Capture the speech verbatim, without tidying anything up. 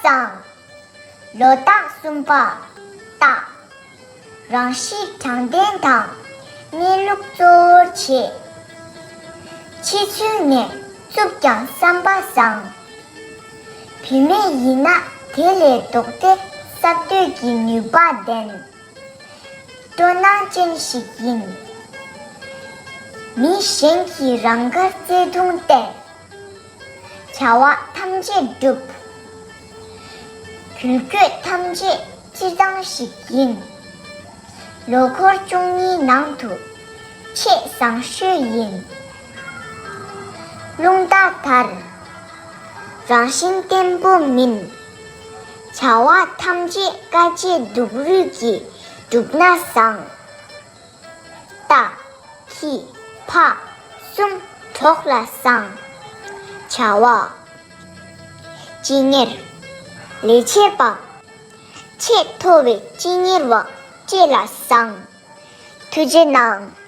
གཙང་། ལོ་རྟགས་གསུམ་པ། སྟག། རང་གཤིས་དྲང་བདེན་དང་གནས་ལུགས་གཙོ་བོར་བྱེད། ཕྱི་ཚུལ་ནས་རྩུབ་ཀྱང་བསམ་པ་བཟང་། བུད་མེད་ཡིན་ན་དེ་ལས་ལྡོག་སྟེ་གསར་གཏོད་ཀྱི་ནུས་པ་ལྡན། སྤྲོ་སྣང་ཅན་ཞིག་ཡིན། མི་གཞན་གྱིས་རང་དགར་བརྩེ་དུང་སྟེར། བྱ་བ་ཐམས་ཅད་འགྲུབ། འགུལ་སྐྱོད་ཐམས་ཅད་སྤྱིར་བཏང་ཞིག་ཡིན། ལོ་འཁོར་བཅུ་གཉིས་ནང་དུ་ཆེས་བཟང་ཤོས་ཡིན། རླུང་རྟ་དར། རང་བཞིན་བརྟན་པོ་མིན། བྱ་བ་ཐམས་ཅད་དཀའ་སྤྱད་སྡུག་རུས་ཀྱིས་བསྒྲུབས་ན་བཟང་། རྟ། ཁྱི། ཕག་གསུམ་གྲོགས་ལ་བཟང་། བྱ་བ། སྤྱི་གཉེར། ལས་བྱེད་པ། ཆེས་མཐོ་བའི་སྤྱི་གཉེར་བ་བཅས་ལ་བཟང་། ཐུགས་རྗེ་གནང་།